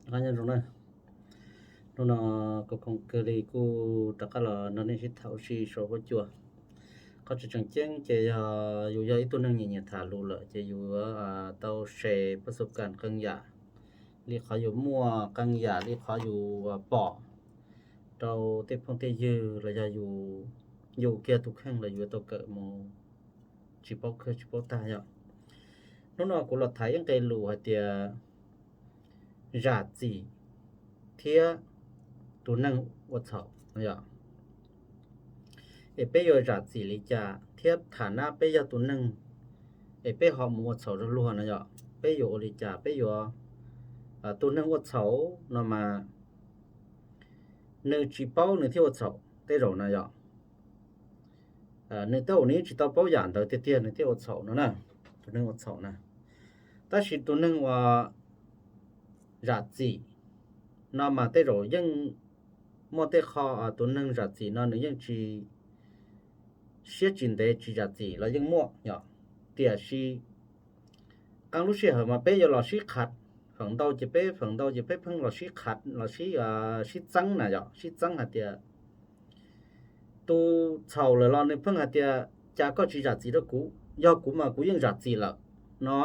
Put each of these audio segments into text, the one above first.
Nyob zoo na, hnub no kuv khoom kawg li kuj rov qab los nrog nej sib tham ua si saum huab cua. Qhov tseem ceeb ces yog yus yog ib tug neeg nyiam nyiam tham lus lawm ces yus yuav tau share pab xu kas qee yam li qhov yus muaj, qee yam li qhov yus pom rau tej phooj tej ywg los yog yus, yus kiag tus kheej los yus yuav tau kawm mus tsis paub kawg tsis paub tag yom. Hnub no kuv los tham ib nqe lus hais tias zam txim thiab tus neeg ua txhaum no yom. Es peb yuav zam txim li cas thiab tham nab peb yog tus neeg es peb ho mus ua txhaum zog luag no yom, peb yuav ua li cas? Peb yuav, tus neeg ua txhaum no mas nws tsis paub nws thiaj ua txhaum tej zaum na yom. Nws tej zaum nws yeej tsis tau paub yam ntawd tiag tiag nws thiaj ua txhaum no na, tus neeg ua txhaum na. Tab sis tus neeg uas zam txim no mas tej zaum yeej muaj tej qho, tus neeg zam txim no nws yeej tsis, siab tsis ntev tsis zam txim los yeej muaj yom. Tiam sis qee lub sij hawm mas peb yuav los sib qhav, feem ntau ces peb, feem ntau ces peb pheej los sib qhav los sib, sib txeeb na yom, sib txeeb hais tias tus txhaum lawm los nws pheej hais tias cas koj tsis zam txim rau kuv, yog kuv mas kuv yeej zam txim lawm no.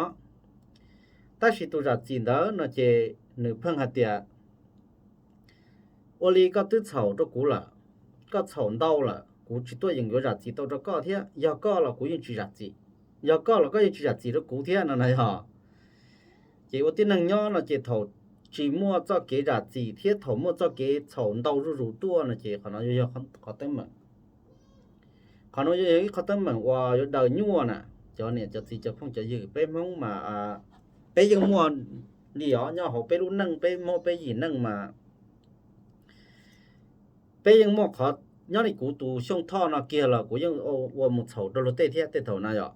Tab sis tus zam txim ntawd no ces nws pheej hais tias ua li koj twb txhaum rau kuv lawm, koj txhaum ntau lawm kuv tsis tuaj yeem yuav zam txim tau rau koj thiab, yog koj los kuv yeej tsis zam txim, yog koj los koj yeej tsis zam txim rau kuv thiab no na yog. Ces ua tib neeg nyob no ces thaum tsis muaj txoj kev zam txim thiab thaum muaj txoj kev txhaum ntau zuj zus tuaj no ces qhov no yuav yog qhov teeb meem. Qhov no yuav yog ib qhov teeb meem uas yuav daws nyuaj na. Cov niam cov txiv cov phooj cov ywg peb Hmoob mas peb yeej muaj li os, nyob hauv peb lub neej peb Hmoob peb yim neej mas peb yeej muaj qhov, nyob li kuv tus Xyooj Thoj no kiag los kuv yeej ua mus txhaum rau luag tej thiab tej thaum na yom.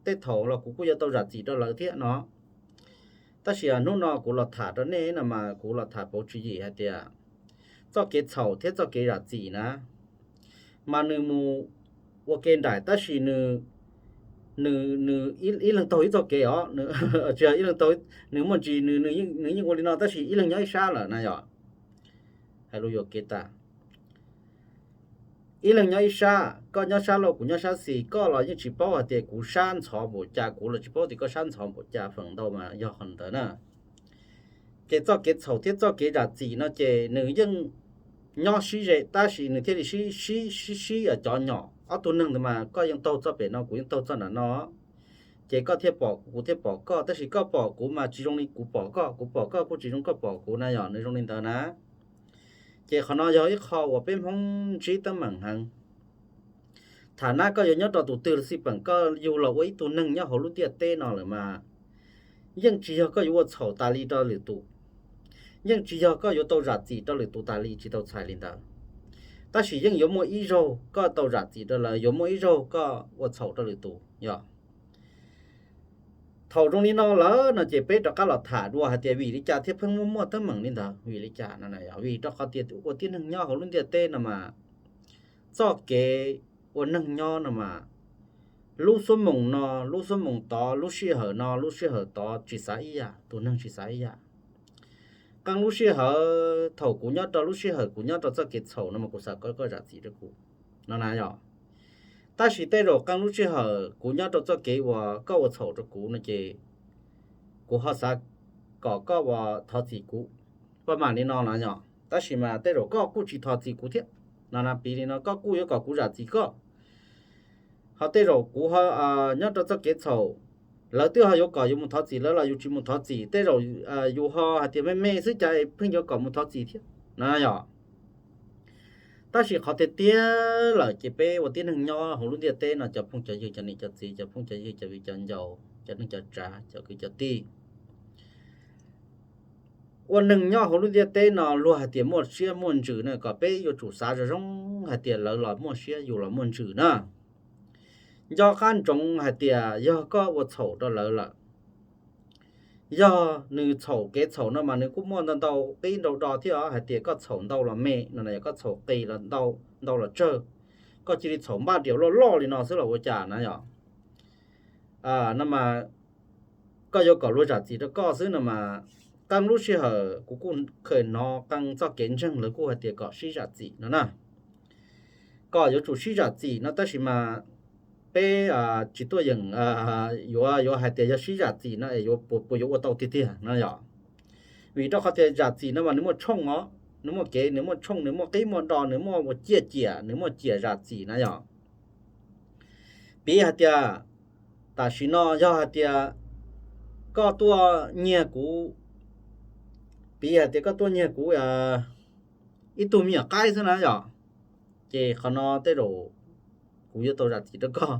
Tej thaum los kuv kuj yuav tau zam txim rau lawv thiab no. Tab sis hnub no kuv los tham rau nej no mas kuv los tham pauv tswv yim hais tias txoj kev txhaum thiab txoj kev zam txim na mas nws mus ua ke nraim tab sis nws, nws, nws ib leeg taug ib txoj kev os, tsis yog ib leeg taug, nws muaj ntsis nws, nws yeej ua li no tab sis ib leeg nyob ib sab lawm na yom. Hais lus yuam kev tas, ib leeg nyob ib sab, koj nyob sab laug kuv nyob sab xis, koj los yeej tsis paub hais tias kuv sab ntxhov npaum cas, kuv los tsis paub tias koj sab ntxhov npaum cas, feem ntau mas yog qhov ntawd na. Ces txoj kev txhaum thiab txoj kev zam txim no ces nws yeej nyob sib ze tab sis nws thiaj li sib sib sib sib cov nyom. Ob tug neeg ntawd mas koj yeej taug txoj pem no kuv yeej taug txoj nram no, ces koj thiaj pom kuv kuv thiaj pom koj, tab sis koj pom kuv mas tsis zoo li kuv pom koj, kuv pom koj kuj tsis zoo koj pom kuv na yom, nws zoo li ntawd na. Ces qhov no yog ib qho uas peb Hmoob ntsib teeb meem heev. Tham nab koj yuav nyob rau tus twg los xij peem, koj yug los ua ib tug neeg nyob hauv lub ntiaj teb no lawm mas yeej tsis yog koj yuav ua txhaum tas li rau lwm tus, yeej tsis yog koj yuav tau zam txim rau lwm tus tas li, tsis tau txhais li ntawd. Tab sis yeej yuav muaj ib zaug koj tau zam txim rau lawv, yuav muaj ib zaug koj ua txhaum rau lwm tus yom. Thaum zoo li no lawm no ces peb rov qab los tham dua hais tias vim li cas thiaj pheej muaj muaj teeb meem li ntawd, vim li cas no. Vim rau qhov tias ua tib neeg nyob hauv lub ntiaj teb no mas txoj kev ua neeg nyob no mas lub xuab moos no, lub xuab moos tod, lub sij hawm no, lub sij hawm tod tsis xav ib yam, tus neeg tsis xav ib yam. Qee lub sij hawm thaum kuv nyob rau lub sij hawm kuv nyob rau txoj kev txhaum no mas kuv xav kom koj zam txim rau kuv no na yom. Tab sis tej zaum qee lub sij hawm kuv nyob rau txoj kev uas koj ua txhaum rau kuv no ces kuv ho xav kom koj ua thov txim kuv, paj mam li no no yom. Tab sis mas tej zaum koj kuj tsis thov txim kuv thiab no na, piv li no koj kuj yuav kom kuv zam txim koj. Ho tej zaum kuv nyob rau txoj kev txhaum, lawv twb ho yuav kom yus mus thov txim lawv los yus tsis mus thov txim, tej zaum yus ho hais tias me me xwb cas es pheej yuav kom mus thov txim thiab na yom. Tab sis qhov tiag tiag lawm ces peb ua tib neeg nyob hauv lub ntiaj teb no, cov phooj cov ywg, cov niam cov txiv, cov phooj cov ywg, cov viv cov ncaus, cov neej cov tsav, cov kwv cov tij, ua neeg nyob hauv lub ntiaj teb no luag hais tias muaj siab muaj ntsws na, kom peb yuav tsum xav zoo zoo hais tias lawv los muaj siab yus los muaj ntsws na. Nco qab ntsoov hais tias yog koj ua txhaum rau lawv lawm, yog nws txhaum kev txhaum no mas nws kuj muaj ntau ntau qib ntau do thiab os, hais tias koj txhaum ntau los me no, koj txhaum qis los ntau, ntau los tsawg, koj cia li txhaum npaj riam loj loj li no xwb los ua cas na yom. No mas koj yuav kom luag zam txim rau koj xwb no mas Tau lub sij hawm kuv kuj kheev hnov qee txoj kev ntseeg lawv kuj hais tias kom sib zam txim no na, kom yuav tsum sib zam txim no, tab sis mas peb tsis tuaj yeem yuav yuav hais tias yog sib zam txim no es yuav puas yuav ua tau tiag tiag no yom. Vim rau qhov tias zam txim no mas nws muaj tshooj os, nws muaj kev, nws muaj tshooj, nws muaj qib muaj do, nws muaj ua ciaj ciam, nws muaj ciam zam txim na yom. Piv hais tias tam sim no yog hais tias koj tuaj nyiag kuv, piv hais tias koj tuaj nyiag kuv ib tug me nyuam qaib xwb na yom, ces qhov no tej zaum kuv yuav tau zam txim rau koj.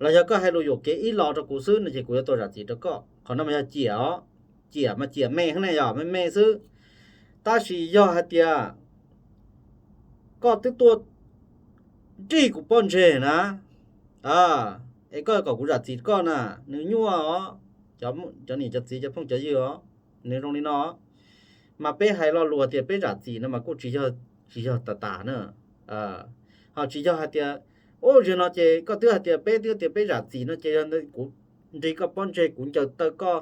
Los yog koj hais lus yuam kev ib los rau kuv xwb no ces kuv yuav tau zam txim rau koj. Qhov no mas yog ciam os, ciam mas ciam me heev ne yom, me me xwb. Tab sis yog hais tias koj twb tuaj nrig kuv pob ntseg na, es koj kom kuv zam txim koj na, nws nyuaj os. Cov niam cov txiv cov phooj cov ywg os, nws zoo li no, mas peb hais lo lus tias peb zam txim no mas kuj tsis yog, tsis yog tas tas na. Ho tsis yog hais tias, ub, zaum no ces koj twb hais tias peb twb tias peb zam txim no ces yog kuv nrig koj pob ntseg, kuv ncaws taw koj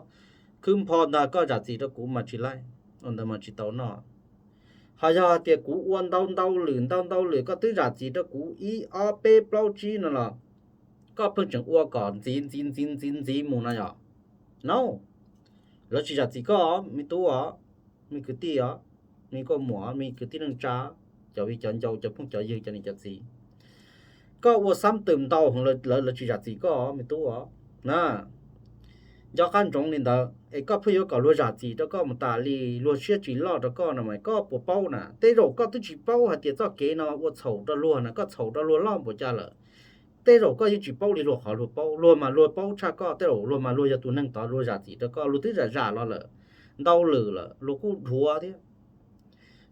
khwb npho ntag, koj zam txim rau kuv mas tsis laib, ua ntawd mas tsis tau noj. Ho yog hais tias kuv ua ntau ntau lwm ntau ntau lwm koj twb zam txim rau kuv ib ob peb plaub tsib no los koj pheej tseem ua kom ntxiv ntxiv ntxiv ntxiv ntxiv mus no yom. No, lawv tsis zam txim koj os me tub os, me kwv tij os, me koj muam, me kwv tij neej tsa, cov viv cov ncaus, cov phooj cov ywg, cov niam cov txiv. Koj ua xab twm ntau heev lawv tsis zam txim koj os me tub os na. Nco qab ntsoov li ntawd es koj pheej yuav kom luag zam txim rau koj mus tas li, luag siab tsis loj rau koj no mas koj puas paub na? Tej zaum koj twb tsis paub hais tias txoj kev no ua txhaum rau luag na, koj txhaum rau luag loj npaum cas lawm. Tej zaum koj yeej tsis paub li luag qhov luag paub, luag mas luag paub tshaj koj, tej zaum luag mas luag yog tus neeg tod luag zam txim rau koj, luag twb zam zam los lawm, ntau lwm lawm, luag kuj dhuav thiab.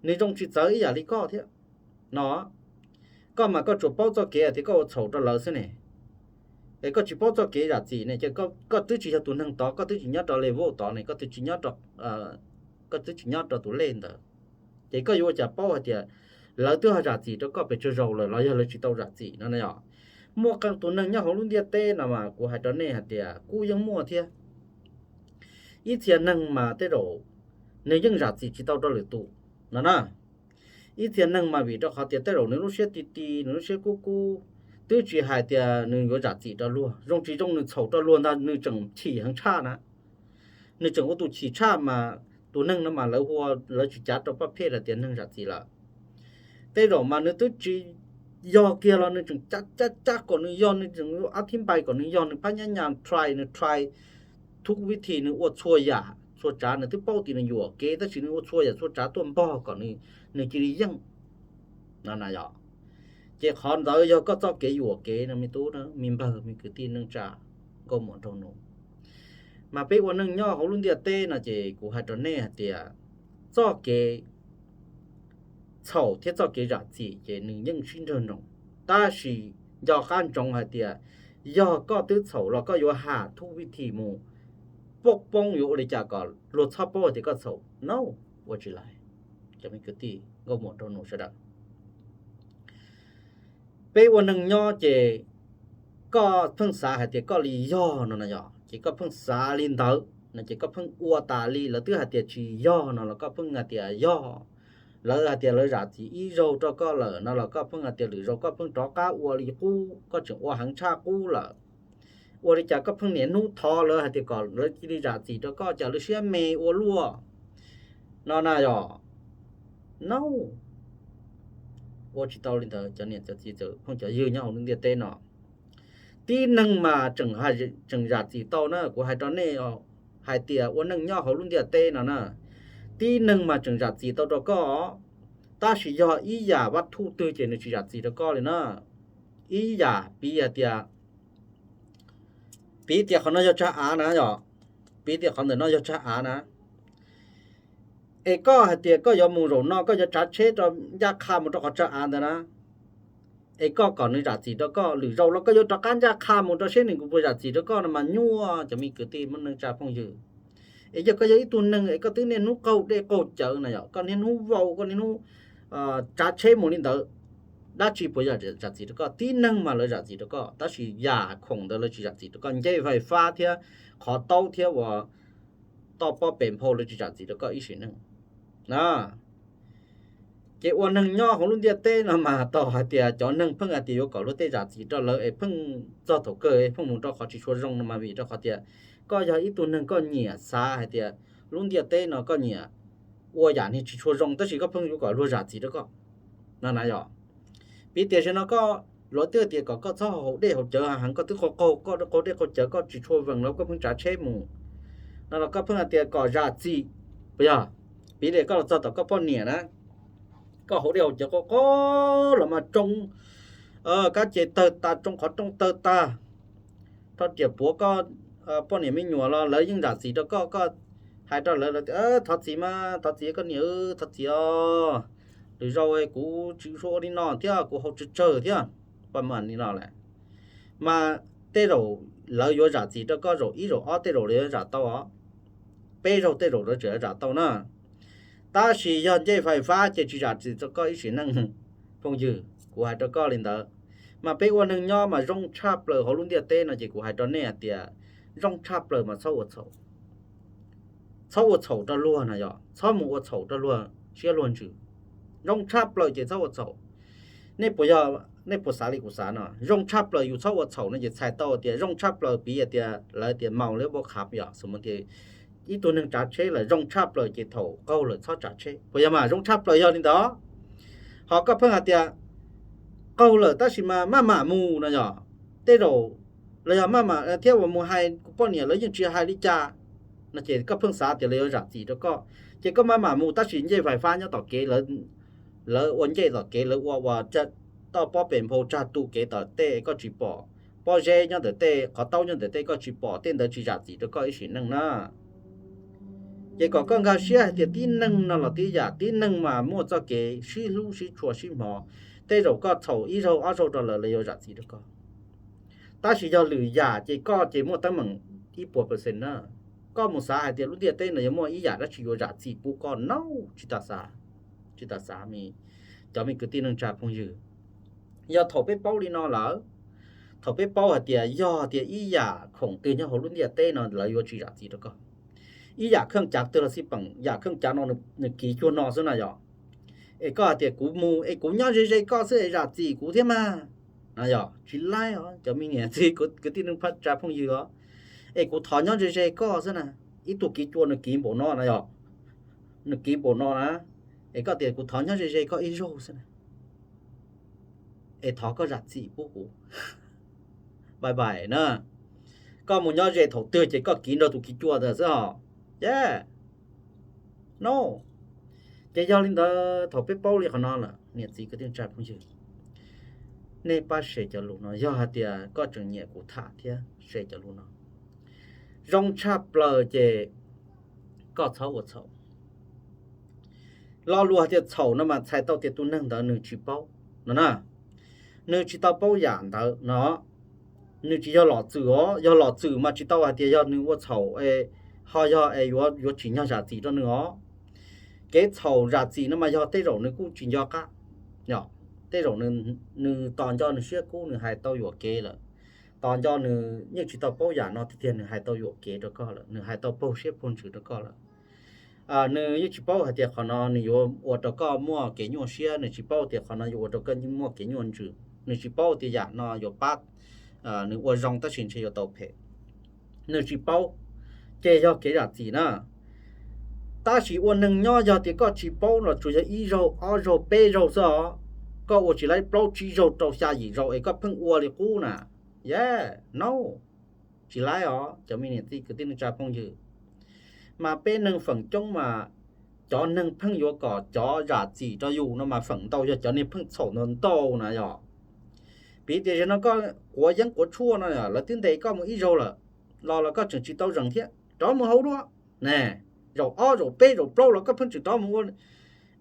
Nws zoo tsis txawv ib yam li koj thiab no. Koj mas koj tsuas paub txoj kev tias koj ua txhaum rau lawv xwb ne, es koj tsis paub txoj kev zam txim ne, ces koj twb tsis yog tus neeg tod, koj twb tsis nyob rau level tod ne, koj twb tsis nyob rau, koj twb tsis nyob rau tus lej ntawd. Ces koj yuav ua cas paub hais tias lawv twb ho zam txim rau koj pes tsawg zaus lawm los yog lawv tsis tau zam txim no na yom? Muaj qee tus neeg nyob hauv lub ntiaj teb no mas kuv hais rau nej hais tias kuj yeej muaj thiab. Ib txhia neeg mas tej zaum nws yeej zam txim tsis tau rau lwm tus no na. Ib txhia neeg mas vim rau qhov tias tej zaum nws lub siab ti ti, nws lub siab kub kub, twb tsis hais tias nws yuav zam txim rau luag, zoo tsis zoo nws txhaum rau luag ntag nws tseem chim heev tshaj na. Nws tseem ua tus chim tshaj mas tus neeg no mas lawv hu, lawv tsis cav rau paj phej hais tias neeg zam txim lawm. Tej zaum mas nws twb tsis yog kiag los nws tseem cab cab cab kom nws yog, nws tseem ua ab thib npai kom nws yog, nws phab nyab nyas try, nws try thub vib thim, nws ua txhua yam txhua tsav, nws twb paub tias nws yuam kev tab sis nws ua txhua yam txhua tsav tuaj npog kom nws cia li yeej no na yom. Ces qhov ntawd yog koj txoj kev yuam kev no me tub na, me npawg me kwv tij neej tsa, nkauj muam nraug nus. Mas peb ua neej nyob hauv lub ntiaj teb no ces kuv hais rau nej hais tias txoj kev txhaum thiab txoj kev zam txim ces nws yeej sib nrawg nroos. Tab sis nco qab ntsoov hais tias yog koj twb txhaum los koj yuav ham thub vib thim mus poob poob yuav ua li cas kom luag txhob paub hais tias koj txhaum no, ua tsis lais. Cov me kwv tij nkauj muam nraug nus sawv daws, peb ua neeg nyob ces koj pheej xav hais tias koj li yog no na yom, ces koj pheej xav li ntawd no ces koj pheej ua tas li lawv twb hais tias tsis yog no los koj pheej hais tias yog. Lawv hais tias lawv zam txim ib zaug rau koj lawm no los koj pheej hais tias lwm zaus koj pheej rov qab ua li qub, koj tseem ua heev tshaj qub lawm. Ua li cas koj pheej niaj hnub thov lawv hais tias kom lawv cia li zam txim rau koj, cas lawv siab me ua luaj no na yom? No, ua tsis tau li ntawd cov niam cov txiv phooj cov ywg nyob hauv lub ntiaj teb no. Tib neeg mas tseem zam txim tau na, kuv hais rau nej hais tias ua neej nyob hauv lub ntiaj teb no na, tib neeg mas tseem zam txim tau rau koj, tab sis yog ib yam vaj thuj twg ces nws tsis zam txim rau koj li na. Ib yam piv hais tias, piv tias qhov no yog tsag av na yom, piv tias qhov ntawm no yog tsag av na, es koj hais tias koj yuav mus zaum no koj yuav tsav tsheb rau ncaj qha mus rau qhov tsag av ntawd na, es koj kom nws zam txim rau koj, lwm zaus los koj yuav rov qab ncaj qha mus rau seb nws puas zam txim rau koj no mas nyuaj, cov me kwv tij muaj neej tsa phooj ywg. Es yog koj yog ib tug neeg es koj twb niaj hnub qaug dej qaug cawv na yom, koj niaj hnub vau, koj niaj hnub tsav tsheb mus li ntawd, dab tsi puas yog zam txim rau koj? Tib neeg mas lawv zam txim rau koj, tab sis yam khoom ntawd lawv tsis zam txim rau koj, ncej fais fab thiab qhov taub thiab uas toj pob pes nphau lawv tsis zam txim rau koj ib sim neej na. Ces ua neeg nyob hauv lub ntiaj teb no mas tau hais tias cov neeg pheej hais tias yuav kom luag tej zam txim rau lawv es pheej txog thaum kawg pheej mus rau qhov tsis tshua zoo no mas vim rau qhov tias koj yog ib tug neeg koj nyiam xav hais tias lub ntiaj teb no koj nyiam ua yam niag tsis tshua zoo tab sis koj pheej yuav kom luag zam txim rau koj no na yog. Piv tias tam sim no koj, luag twb tias kom koj txhob haus dej haus cawv heev, koj twb qaug qaug koj qaug dej qaug cawv koj tsis tshua vees los koj pheej tsav tsheb mus no los koj pheej hais tias kom zam txim. Puas yog? Piv li koj los txog tom koj poj niam na, koj haus dej haus cawv qaug qaug los mas tsoo kab ces tawg tas, tsoo qhov rooj tawg tas, rho riam puav koj poj niam me nyuam los lawv yeej zam txim rau koj, koj hais rau lawv, lawv tias thov txim mas thov txim koj niam, thov txim os, lwm zaus kuv tsis tshua ua li no thiab kuv haus tsawg tsawg thiab. Poj niam li no lawm mas tej zaum lawv yuav zam txim rau koj zaum ib zaum ob tej zaum lawv yuav zam tau os, peb zaug tej zaum lawv tseem yuav zam tau na. Tab sis yog ncej fais fab ces tsis zam txim rau koj ib sim neej. Phooj ywg, kuv hais rau koj li ntawd, mas peb ua neeg nyob mas zoo tshaj plaws hauv lub ntiaj teb no ces kuv hais rau nej hais tias zoo tshaj plaws mas txhob ua txhaum. Txhob ua txhaum rau luag no yog txhob mus ua txhaum rau luag siab luag ntsws. Zoo tshaj plaws ces txhob ua txhaum. Nej puas yog, nej puas xav li kuv xav no? Zoo tshaj plaws yus txhob ua txhaum no ces txhais tau tias zoo tshaj plaws piv tias lawv tias maus lawv npau qhav yog xu tias ib tug neeg tsav tsheb lawm zoo tshaj plaws ces thaum qaug lawm txhob tsav tsheb, puas yog mas? Zoo tshaj plaws yog li ntawd. Ho koj pheej hais tias qaug lawm tab sis mas maj mam mus no yog, tej zaum los yog maj mam thiab uas mus hais kuv poj niam lawv yeej tsis hais li cas no ces koj pheej xav tias lawv yuav zam txim rau koj, ces koj maj mam mus tab sis ncej fais fab nyob tom kev, lawv ua ncej tom kev, lawv ua ua toj pob pes nphau tsag tu kev tom tej koj tsis pom, pob zeb nyob ntawm tej, qhov taub nyob ntawm tej koj tsis pom, tej ntawd tsis zam txim rau koj ib sim neej na. Ces kom koj nkag siab hais tias tib neeg no los tib yam, tib neeg mas muaj txoj kev sib hlub sib tshua sib hmov. Tej zaum koj txhaum ib zaug ob zaug rau lawv, lawv yuav zam txim rau koj, tab sis yog lwm yam ces koj ces muaj teeb meem ib puas percent na. Koj mus xav hais tias lub ntiaj teb no yuav muaj ib yam dab tsi yuav zam txim pub koj no, tsis tas xav, tsis tas xav, cov me kwv tij neej tsa phooj ywg. Yog thaum peb paub li no lawm, thaum peb paub hais tias yog tias ib yam khoom twg nyob hauv lub ntiaj teb no lawv yuav tsis zam txim rau koj, ib yam kheej cav twg los xij peem, yam kheej cav no nws kiv cuag no xwb na yog. Es koj hais tias kuv mus es kuv nyob ze ze koj xwb es zam txim kuv thiab mas, no yog tsis laib os cov me niam txiv kwv tij neej tsa phooj ywg os. Es kuv thov nyob ze ze koj xwb na, ib tug kiv cua nws kiv npaum no na yog, nws kiv npaum no na, es koj tias kuv thov nyob ze ze koj ib zaug xwb na, es thov koj zam txim pub kuv, bye bye na. Koj mus nyob ze thaum twg ces koj kiv nrog tus kiv cua ntawd xwb os. Yes, no. Ces yog li ntawd thaum peb paub li qhov no lawm niam txiv kwv tij neej tsa phooj ywg, nej pab share cov lus no yog hais tias koj tseem nyiam kuv tham thiab share cov lus no. Zoo tshaj plaws ces koj txhob ua txhaum. Lo lus hais tias txhaum no mas txhais tau tias tus neeg ntawd nws tsis paub no na, nws tsis tau paub yam ntawd no. Nws tsis yog lom txwm os, yog lom txwm mas tsis tau hais tias yog nws ua txhaum, ho yog es yuav tsim nyog zam txim rau nws os. Kev txhaum zam txim no mas yog tej zaum nws kuj tsis nco qab, tej zaum nws tos nco nws siab kub nws hais tau yuam kev lawm, tos nco nws yeej tsis tau paub yam no tiag tiag nws hais tau yuam kev rau koj lawm, nws hais tau paug siab paug ntsws rau koj lawm. Nws yeej tsis paub hais tias qhov no nws yuav ua rau koj muaj kev nyuaj siab, nws tsis paub tias qhov no yuav ua rau koj muaj kev nyuaj ntsws, nws tsis paub tias yam no yuav pab nws ua zoo tab sis ntshe yuav tau phem. Nws tsis paub, ces yog kev zam txim na. Tab sis ua neeg nyob yog tias koj tsis paub los tsuas yog ib zaug ob zaug peb zaug xwb os, koj ua tsis laib plaub tsib zaug rau xya yim zaus es koj pheej ua li qub na, yes, no, tsis laib os cov me niam txiv kwv tij neej tsa phooj ywg. Mas peb neeg feem coob mas cov neeg pheej yuav kom cov zam txim rau yus no mas feem ntau yog cov neeg pheej txhaum ntau ntau na yog. Piv tias zaum no koj quav yeeb quav tshuaj no lawv twb ntes koj mus ib zaug lawm, los los koj tseem tsis tau zeem thiab rov mus hauv dua ne, zaum ob zaum peb zaum plaub los koj pheej tseem rov mus ua,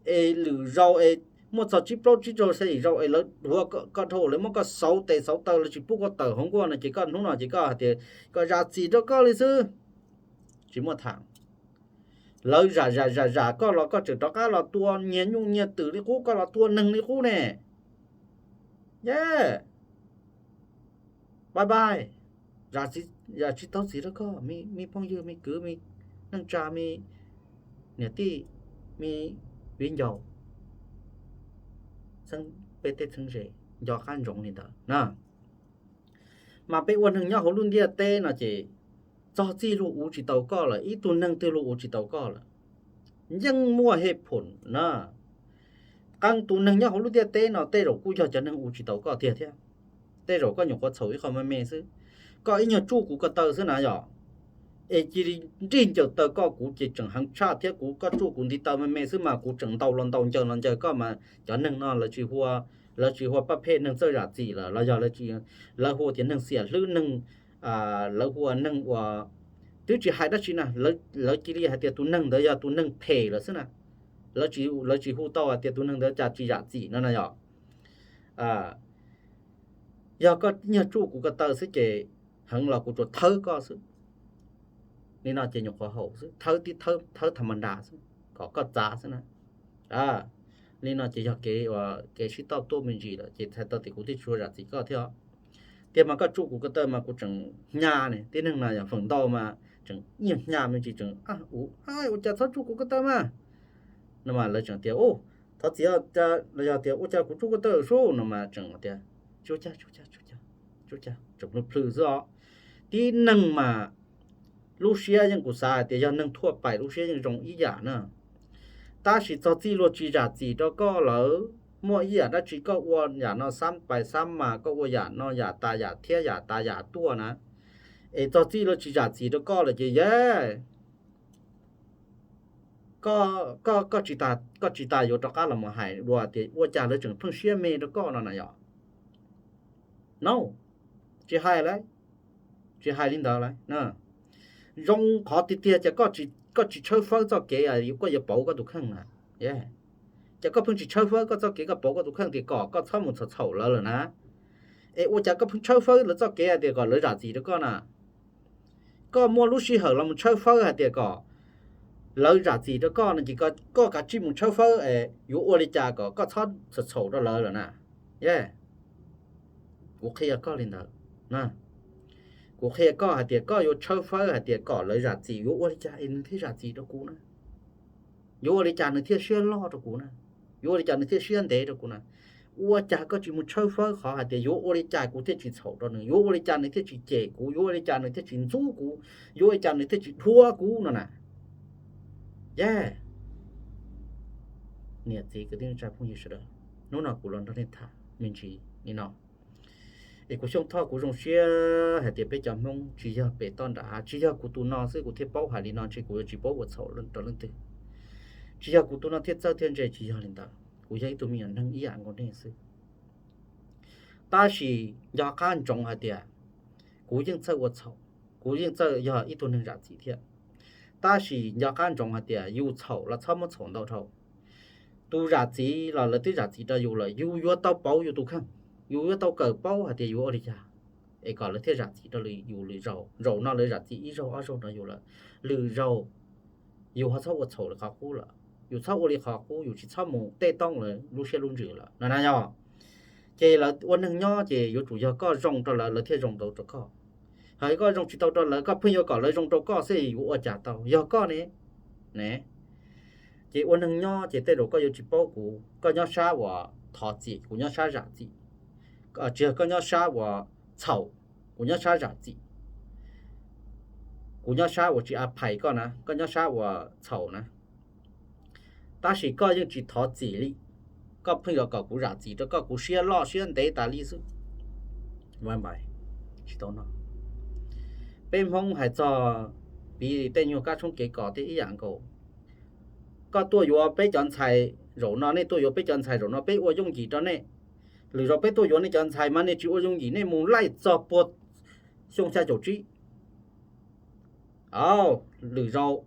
es lwm zaus es muaj txog tsib plaub tsib zaug xya yim zaus es lawv dhuav koj dhau lawv muab koj xauv tes xauv taw lawv tsis pub koj tawm hauv nkuaj no ces koj hnub no ces koj hais tias kom zam txim rau koj li xwb, tsis muaj tham. Lawv zam zam zam zam koj los koj tseem rov qab los tua nyias nyuj nyias twm li qub, koj los tua neeg li qub ne. Yes, bye bye, zam tsis tau txim rau koj me phooj ywg me kwv me neej tsa, me niam tij, me viv ncaus, peb tej txheeb ze, nco qab ntsoov li ntawd na. Mas peb ua neeg nyob hauv lub ntiaj teb no ces txog txij luag uv tsis tau koj lawm, ib tug neeg twg luag uv tsis tau koj lawm. Yeej muaj hej phum na. Qee tus neeg nyob hauv lub ntiaj teb no tej zaum kuj yog cov neeg uv tsis tau koj tiag thiab. Tej zaum koj nyuam qhuav txhaum ib qho me me xwb, koj ib nyuag tsuj kuv ko taw xwb na yom, es cia li nrig ncaws taw koj kuv ces tseem heev tshaj thiab. Kuv, koj tsuj kuv ntiv taw me me xwb mas kuv tseem ntaus los ntaus ncaws los ncaws koj mas cov neeg no lawv tsis hu, lawv tsis hu paj phej neeg txawj zam txim lawm los yog lawv hu tias neeg xiam hlwb, neeg, lawv hu ua neeg uas twb tsis hais dab tsi na, lawv cia li hais tias tus neeg ntawd yog tus neeg phem lawm xwb na. Lawv tsis hu tau hais tias tus neeg ntawd cas tsis zam txim no na yom. Yog koj nyuag tsuj kuv ko taw xwb ces heev los kuv tsuas thawb koj xwb. Li no ces nyuam qhuav haum xwb, thawb tib thawb, thawb tham ma ndas xwb kom koj txav xwb na. Li no ces yog kev, kev sib toj tuaj me ntsis lawm ces txhais tau tias kuv thiaj tsis tshua zam txim koj thiab. Tiag mas koj tsuj kuv ko taw mas kuv tseem hnya ne, tib neeg no yog feem ntau mas tseem nyuag hnya me ntsis tseem, ua cas txhob tsuj kuv ko taw mas, no mas lawv tseem tias, thov txim, los yog tias ua cas kuv tsuj ko taw sub no mas tseem tias tsuj cag, tsuj cag, tsuj cag, tseem plhws plhws xwb os. Tib neeg mas lub siab yeej, kuv xav hais tias yog neeg thuaj pais lub siab yeej zoo ib yam na. Tab sis txog txij luag tsis zam txim rau koj lawm, muaj ib yam dab tsi koj ua yam no xab pais xab mas, koj ua yam no yam tas yam thiab yam tas yam tuaj na, es txog txij luag tsis zam txim rau koj lawm ces yog koj tsis tas yuav rov qab los mus hais dua tias ua cas lawv tseem pheej siab me rau koj no na yom. No, tsis hais lawm, tsis hais li ntawd lawm. Zoo qhov tiag tiag ces koj tsis tshawb fawb txoj kev koj yuav pauv koj tus kheej na. Ces koj pheej tsis tshawb fawb koj txoj kev koj pauv koj tus kheej tias kom koj txhob mus txhaum txhaum lawv lawm na. Es ua cas koj pheej tshawb fawb lawv txoj kev hais tias kom lawv zam txim rau koj na? Koj muaj lub sij hawm los mus tshawb fawb hais tias kom lawv zam txim rau koj no ces koj kav tsij mus tshawb fawb es yuav ua li cas kom koj txhob txhaum txhaum rau lawv lawm na. Kuv qhia koj li ntawd. Kuv qhia koj hais tias koj yuav tshawb fawb hais tias kom lawv zam txim, yuav ua li cas es nws thiaj zam txim rau kuv na? Yuav ua li cas nws thiaj siab loj rau kuv na? Yuav ua li cas nws thiaj siab ntev rau kuv na? Ua cas koj tsis mus tshawb fawb qhov hais tias yuav ua li cas kuv thiaj tsis txhaum rau nws, yuav ua li cas nws thiaj tsis cem kuv, yuav ua li cas nws thiaj tsis ntxub kuv, yuav ua li cas nws thiaj tsis dhuav kuv no na? Yog niam txiv kwv tij tsa phooj ywg sawv daws, hnub no kuv los nrog nej tham me ntsis li no. Es kuv Xyooj Thoj kuv zoo siab hais tias peb cov Hmoob tsis yog pem toj nram av, tsis yog kuv tus no xwb kuv thiaj paub hais li no, ntshe kuv yuav tsis paub ua txhaum rau leej twg. Tsis yog kuv tus no thiaj txawj thiaj ntse, tsis yog li ntawd, kuv yog ib tug me nyuam neeg ib yam nkaus nej xwb. Tab sis nco qab ntsoov hais tias kuv yeej txawj ua txhaum, kuv yeej txawj yog ib tug neeg zam txim thiab. Tab sis nco qab ntsoov hais tias yus txhaum los txhob muab txhaum ntau dhau. Tus zam txim los lawv twb zam txim rau yus lawm, yus yuav tau pauv yus tus kheej, yus yuav tau kawm paub hais tias yuav ua li cas es kom lawv thiaj zam txim rau yus lwm zaus. Zaum no lawv zam txim ib zaug ob zaug rau yus lawm, lwm zaus yus ho txhob ua txhaum li qhov qub lawm, yus txhob ua li qhov qub, yus tsis txhob mus tej tooj lawv lub siab lub ntsws lawm no na yog. Ces lawv ua neeg nyob ces yuav tsum yog koj zoo rau lawv, lawv thiaj zoo tau rau koj. Ho yog koj zoo tsis tau rau lawv, koj pheej yuav kom lawv zoo rau koj xwb yuav ua cas tau, yog koj ne? Ne, ces ua neeg nyob ces tej zaum koj yuav tsis paub kuv, koj nyob sab uas thov txim, kuv nyob sab zam txim. Tsis yog koj nyob sab uas txhaum, kuv nyob sab zam txim. Kuv nyob sab uas tsis a phais koj na, koj nyob sab uas txhaum na. Tab sis koj yeej tsis thov txim li, koj pheej yuav kom kuv zam txim rau koj, kuv siab loj siab ntev tas li xwb. Tsis tau no. Peb Hmoob hais txog piv tej nyuag kab tshoob kev kos thiab ib yam nkaus. Koj tuaj yuav peb cov ntxhais zaum no, nej tuaj yuav peb cov ntxhais zaum no peb ua yooj yim rau nej. Lwm zaus peb tuaj yuav nej cov ntxhais mas nej tsis ua yooj yim, nej mus laij txog puag xyoo xya caum tsib. Lwm zaus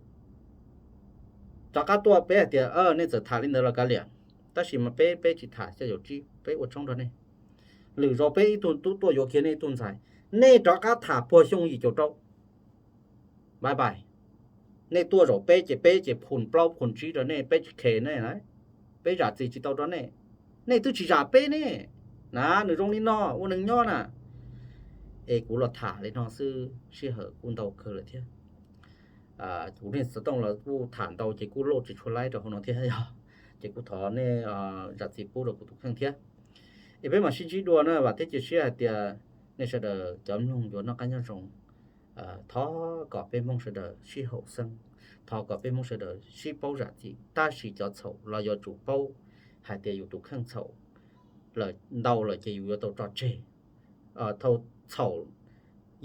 rov qab tuaj peb hais tias nej txawm tham li ntawd los kav liam, tab sis mas peb, peb tsis tham xya caum tsib, peb ua tshoob rau nej. Lwm zaus peb ib tug tub tuaj yuav kiag nej ib tug ntxhais, nej rov qab tham puag xyoo yim caum rau. Bye bye. Nej tuaj zaum peb ces peb ces phum plaub phum tsib rau nej, peb tsis khes nej, peb zam txim tsis tau rau nej. Nej twb tsis zam peb ne. Na, nws zoo li no ua neeg nyob na. Es kuv los tham li no xwb, sij hawm kuj ntau kawg lawm thiab. Kuv nej xov tooj los kuj tham ntau ces kuj load tsis tshua laib rau hauv no thiab yog, ces kuv thov nej zam txim pub rau kuv tus kheej thiab. Es peb mam sib ntsib dua na, vam thiab cia siab hais tias nej sawv daws cov mloog yuav noj qab nyob zoo. Thov kom peb Hmoob sawv daws sib haum xeeb, thov kom peb Hmoob sawv daws sib paub zam txim, tab sis cov txhaum los yuav tsum paub hais tias yus tus kheej txhaum ntau lawm ces yus yuav tau tso tseg. Thaum txhaum,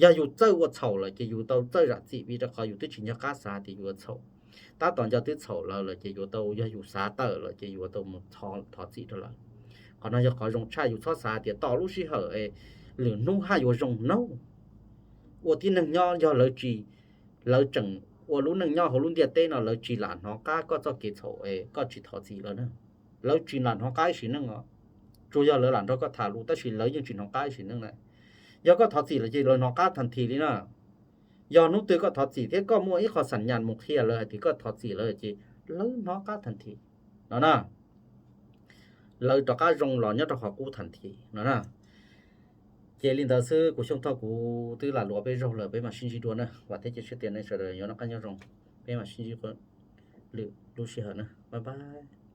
yog yus txawj ua txhaum lawm ces yus tau txawj zam txim, vim rau qhov yus twb tsis nco qab xav tias yus ua txhaum. Tab tom nco twb txhaum lawm lawm ces yuav tau, yog yus xav tawm lawm ces yuav tau mus thov txim rau lawv. Qhov no yog qhov zoo tshaj, yus txhob xav tias tos lub sij hawm es lwm hnub haj yuav zoo nawb. Ua tib neeg nyob yog lawv tsis, lawv tseem ua lub neej nyob hauv lub ntiaj teb no lawv tsis lam hnov qab koj txoj kev txhaum es koj tsis thov txim lawv na. Lawv tsis lam hnov qab ib sim neej os. Tsuas yog lawv lam nrog koj tham lus tab sis lawv yeej tsis hnov qab ib sim neej na. Yog koj thov txim lawm ces lawv hnov qab thas this li na. Yog hnub twg koj thov txim thiab koj muaj ib qho xam nyas mus qhia lawv hais tias koj thov txim lawv ces lawv hnov qab thas this no na. Lawv rov qab zoo los nyob rau qhov qub thas this no na. Ces li ntawd xwb, kuv Xyooj Thoj kuv twb lam luas peb zaug lawm, peb mam sib ntsib dua na. Vam thiab cia siab tias nej sawv daws yuav noj qab nyob zoo. Peb mam sib ntsib lwm lub sij hawm na. Bye bye.